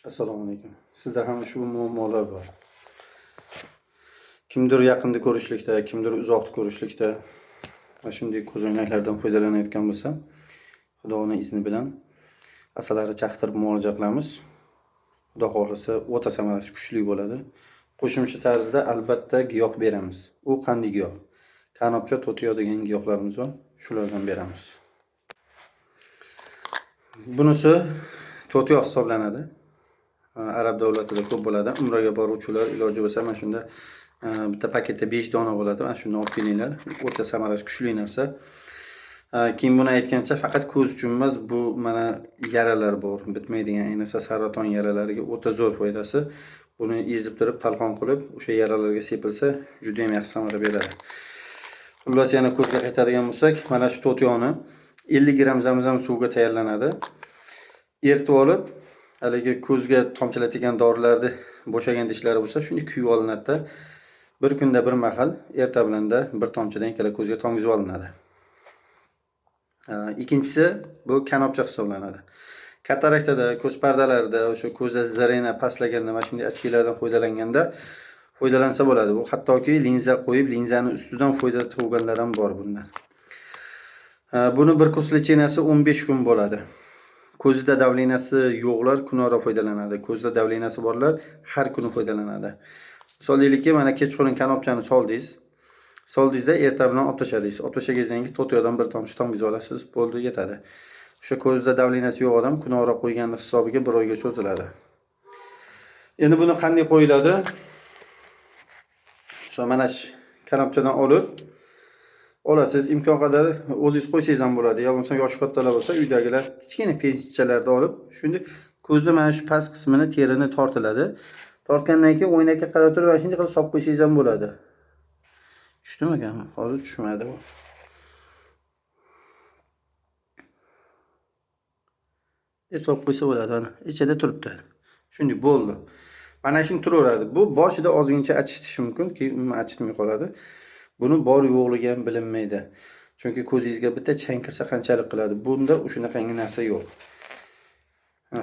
Assalomu alaykum. Sizda ham ushbu muammolar bor. Kimdir yaqinda ko'rishlikda, kimdir uzoqda ko'rishlikda va shunday ko'zoynaklardan foydalanayotgan bo'lsa, Xudoni izni bilan asalari chaqtirib muolaja qilamiz. Xudo xohlasa, o'ta samarasi kuchli bo'ladi. Qo'shimcha tarzda albatta giyoh beramiz. U qanday giyoh? Kanopcha, to'tiyo degan giyohlarimiz bor, shulardan beramiz. Bunisi to'tiyo hisoblanadi. Arab davlatida ko'p bo'ladi. Umraga boruvchilar iloji bo'lsa mana shunda bitta paketda 5 dona bo'ladi. Mana shuni olib kelinglar. O'ta samarasi kuchli narsa. Keyin buni aytgancha faqat ko'z uchun emas, bu mana yaralar bor, bitmaydigan, ayniqsa saraton yaralariga o'ta zo'r foydasi. Buni ezib turib, talqon qilib, o'sha yaralarga sepilsa, juda ham yaxshi samara beradi. Xullas, yana ko'zga qaytadigan bo'lsak, mana shu to'tiyoni 50 gramm zamzam suviga tayyorlanadi. Eritib olib, haligi ko'zga tomchilatadigan dorilarni bo'shagan dishlari bo'lsa, shuni kuyib olinadi-da. Bir kunda bir mahal erta bilanda bir tomchidan ikkala ko'zga tomgizib olinadi. Ikkinchisi bu kanopcha hisoblanadi. Kataraktada, ko'z pardalarida, o'sha ko'zda зрение pastlaganda, mana shunday ochkilardan foydalanganda foydalansa bo'ladi. Bu hattoki linza qo'yib, linzani ustidan foyda topganlar ham bor bundan. Buni bir kurs лечения si 15 kun bo'ladi. Ko'zida давления si yo'qlar kunora foydalanadi. Ko'zda давления si borlar har kuni foydalanadi. Misol deylikki, mana kechqurun kanopchani soldingiz. Soldingizda erta bilan olib tashladingiz. Olib tashlaganingizdan keyin to'tiyodan bir tomchi tomgizib olasiz, bo'ldi, yetadi. O'sha ko'zida давления si yo'q odam kunora qo'yganni hisobiga bir oyga cho'ziladi. Endi buni qanday qo'yiladi? Shu mana shu kanopchadan olib olasiz. Imkon qadar o'zingiz qo'ysangiz ham bo'ladi. Yo bo'lmasa yoshi kattalar bo'lsa, uydagilar kichkina penschalarda olib, shunday ko'zni mana shu past qismini terini tortiladi. Tortgandan keyin oynakka qarab turib, mana shunday qilib solib qo'ysangiz ham bo'ladi. Tushdimikan? Hozir tushmadi bu. Solib qo'ysa bo'ladi, mana ichida turibdi. Shunday bo'ldi. Mana shuni turaveradi. Bu boshida ozgincha achitishi mumkin, keyin umuman achitmay qoladi. Buni bor yo'qligi ham bilinmaydi. Chunki ko'zingizga bitta chang kirsa qanchalik qiladi. Bunda shunaqangi narsa yo'q.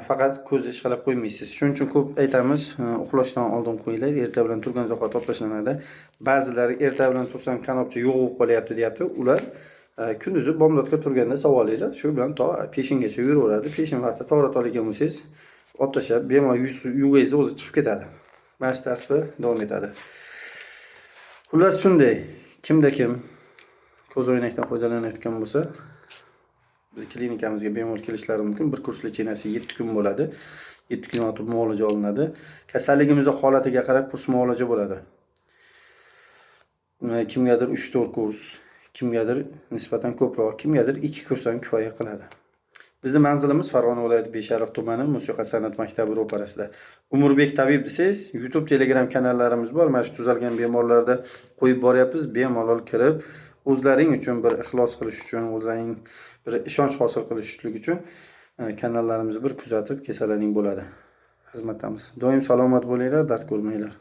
Faqat ko'zni ishqalab qo'ymaysiz. Shuning uchun ko'p aytamiz, uxlashdan oldin qo'yinglar, erta bilan turgan zahoti olib tashlanadi. Ba'zilari erta bilan tursam kanopcha yo'q bo'lib qolyapti deyapti. Ular kunduzi bomdodga turganda savolinglar, shu bilan to peshingacha yuraveradi. Peshin vaqti torat olgan bo'lsangiz, olib tashlab, bemalol yuz yuvgaysiz, o'zi chiqib ketadi. Mana shu tartibda davom etadi. Xullas shunday, kimda kim ko'zoynakdan foydalanayotgan bo'lsa, biz klinikamizga bemalol kelishlari mumkin. Bir kurs лечения si 7 kun bo'ladi. 7 kun yotib muolaja olinadi. Kasalligimizni holatiga qarab kurs muolaja bo'ladi. Kimgadir 3-4 kurs, kimgadir nisbatan ko'proq, kimgadir 2 kurs ham kifoya qiladi. Bizning manzilimiz Farg'ona viloyati Beshariq tumani, Musiqa san'at maktabi ro'parasida. Umurbek tabib desangiz, YouTube, Telegram kanallarimiz bor. Mana shu tuzalgan bemorlarni qo'yib boryapmiz. Bemalol kirib, o'zlaring uchun bir ixlos qilish uchun, o'zlaring bir ishonch hosil qilishlik uchun kanallarimizni bir kuzatib kelsalaring bo'ladi. Xizmatdamiz. Doim salomat bo'linglar, dard ko'rmanglar.